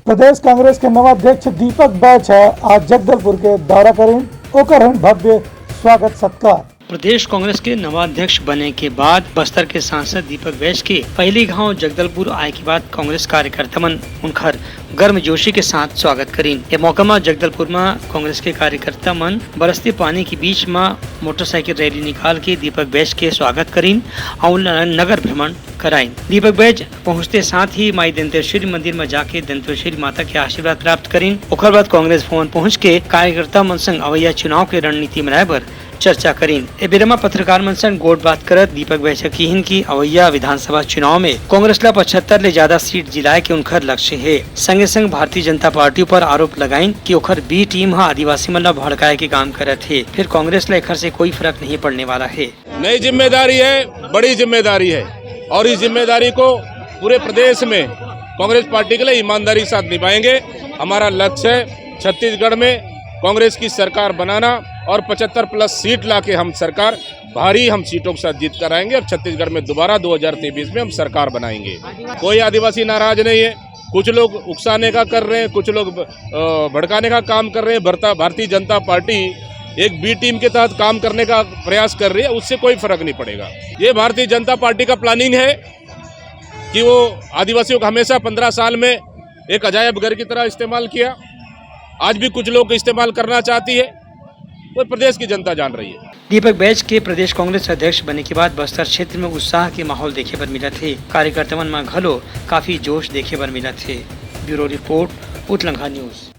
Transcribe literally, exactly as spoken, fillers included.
प्रदेश कांग्रेस के नवा अध्यक्ष दीपक बैज ह आज जगदलपुर के दौरा करिन, ओकर होइस भव्य स्वागत सत्कार। प्रदेश कांग्रेस के नवा अध्यक्ष बने के बाद बस्तर के सांसद दीपक बैज के पहिली घांव जगदलपुर आए के बाद कांग्रेस कार्यकर्ता मन उनकर गर्मजोशी के साथ स्वागत करिन। ये मौका म जगदलपुर म कांग्रेस के कार्यकर्ता मन बरसते पानी के बीच म मोटरसाइकिल रैली निकाल के दीपक बैज के स्वागत करिन अउ न-, नगर भ्रमण कराइन। दीपक बैज पहुंचते साथ ही माई दंतेश्वरी मंदिर म जाके दंतेश्वरी माता के आशीर्वाद प्राप्त करिन। ओकर बाद कांग्रेस भवन पहुंच के कार्यकर्ता मन संग अवैया चुनाव के रणनीति बनाए बर चर्चा करिन। ए बेरा म पत्रकार मन संग गोठ बात करत दीपक बैज ह किहिन कि अवैया विधानसभा चुनाव में कांग्रेस ला पचहत्तर ले ज्यादा सीट जिलाए के उनकर लक्ष्य हे। संगे संग भारतीय जनता पार्टी ऊपर आरोप लगाइन कि ओकर बी टीम ह आदिवासी मन ला भड़काए के काम करत हे, फिर कांग्रेस ला एखर से कोई फर्क नहीं पड़ने वाला हे। नई जिम्मेदारी है, बड़ी जिम्मेदारी है और इस जिम्मेदारी को पूरे प्रदेश में कांग्रेस पार्टी के लिए ईमानदारी के साथ निभाएंगे। हमारा लक्ष्य है छत्तीसगढ़ में कांग्रेस की सरकार बनाना और पचहत्तर प्लस सीट लाके हम सरकार भारी हम सीटों के साथ जीत कर आएंगे और छत्तीसगढ़ में दोबारा दो हज़ार तेईस में हम सरकार बनाएंगे। कोई आदिवासी नाराज नहीं है। कुछ लोग उकसाने का कर रहे हैं, कुछ लोग अ, भड़काने का काम कर रहे हैं। भरता-, भारतीय जनता पार्टी एक बी टीम के तहत काम करने का प्रयास कर रही है, उससे कोई फर्क नहीं पड़ेगा। ये भारतीय जनता पार्टी का प्लानिंग है कि वो आदिवासियों का हमेशा पन्द्रह साल में एक अजायब घर की तरह इस्तेमाल किया, आज भी कुछ लोग इस्तेमाल करना चाहती है, वो प्रदेश की जनता जान रही है। दीपक बैज के प्रदेश कांग्रेस अध्यक्ष बने के बाद बस्तर क्षेत्र में उत्साह के माहौल देखे बर मिलत हे। कार्यकर्ता मन म घलो काफी जोश देखे बर मिलत हे। Bureau report, Utlangha news.